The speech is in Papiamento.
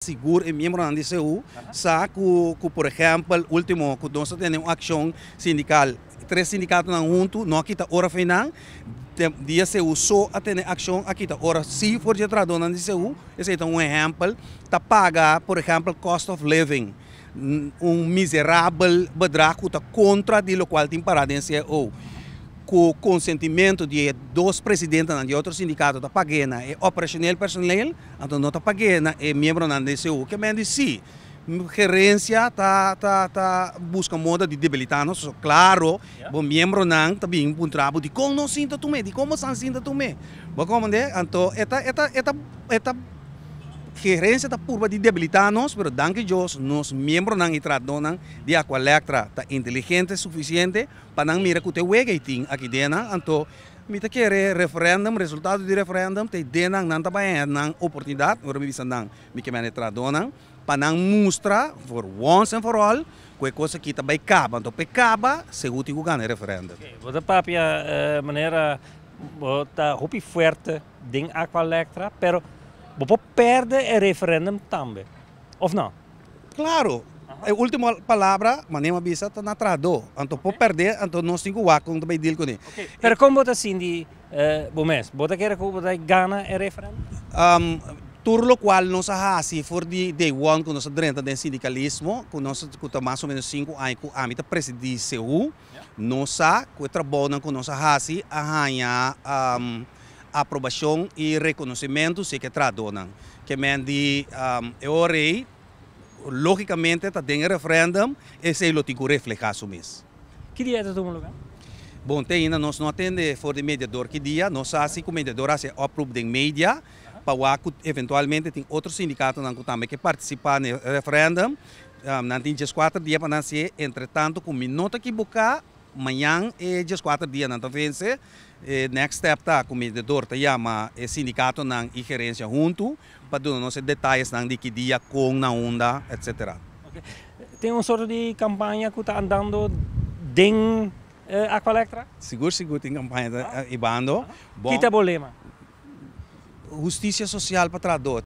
Sigur e miembronan di CU sa ku, por ehèmpel, último ku nos a tene un akshon sindikal, tres sindikatonan huntu no a kita ora for nan, dia CU so a tene akshon a kita ora sí for di e trahadónan di CU. Esei ta un ehèmpel. Ta paga, por ehèmpel, cost of living, un miserabel bedrag ku ta kontra di lokual tin pará den cao. Ku konsentimentu di e dos presidentenan di otro sindikato ta pag'é na e operationeel personeel, anto no ta pag'é na e miembronan di CU. Ke men di si gerensia ta ta ta buska moda di debilitá nos, pasobra klaro bo miembronan ta bin puntra bo dikon nos sinta tum'é, dikon bo san sinta tum'é. Bo komprendé? Anto e ta e ta e ta e ta gerensia ta purba di debilitá nos, pero danki Dios nos miembronan i trahadónan di Aqualectra ta inteligente sufisiente pa nan mira ku ta e wega i tin aki den nan. Anto mi ta kere referendum, resultado di referendum ta e den nan, nan ta bai haña nan oportunidat, ora mi bisa nan, mi ke manda e trahadónan pa nan mustra for once and for all ku e kos aki ta bai kaba. Anto pa e kaba, segur tin ku gana e referendum. Bo ta papia manera bo ta hopi fuerte den Aqualectra, pero bo por perde e referendum tambe, of no? Claro, e ultimo palabra, manera mi a bisa, ta na trahadó. Anto por perdé, anto nos tin ku wak kon ta bai deal kuné. Pero kon bo ta sinti bo mes? Bo ta kere ku bo ta gana e referendum? Tur lokual nos a hasi for di day one ku nos a drenta den sindikalismo, ku nos ku ta mas o menos 5 aña ku ami ta presidí CU, nos sa ku e trabounan ku nos a hasi a haña aprobashon i rekonosementu si ke trahadónan. Ke men di e ora ei, lógikamente ta den e referendum esei lo tin ku reflehá su mes. Ki dia ta tuma lugá? Bon, te ainda nos no a tende for di mediador ki dia. Nos sa si ku mediador a hasi oproep den media pa wak ku eventualmente tin otro sindikatonan ku tambe ke partisipá na e referendum. Nan tin 14 dia pa nan hasié. Entretanto ku mi no ta ekiboká, mañan e 14 dianan ta vense. E next step ta ku mediador ta yama e sindikatonan i gerensia huntu pa duna nos e detayesnan di ki dia, kon, na unda, etcétera. Tin un sorto di kampaña ku ta andando den Aqualectra? Sigur, sigur tin kampaña hibando. Ki ta bo lema? Hustisia sosial pa trahadó.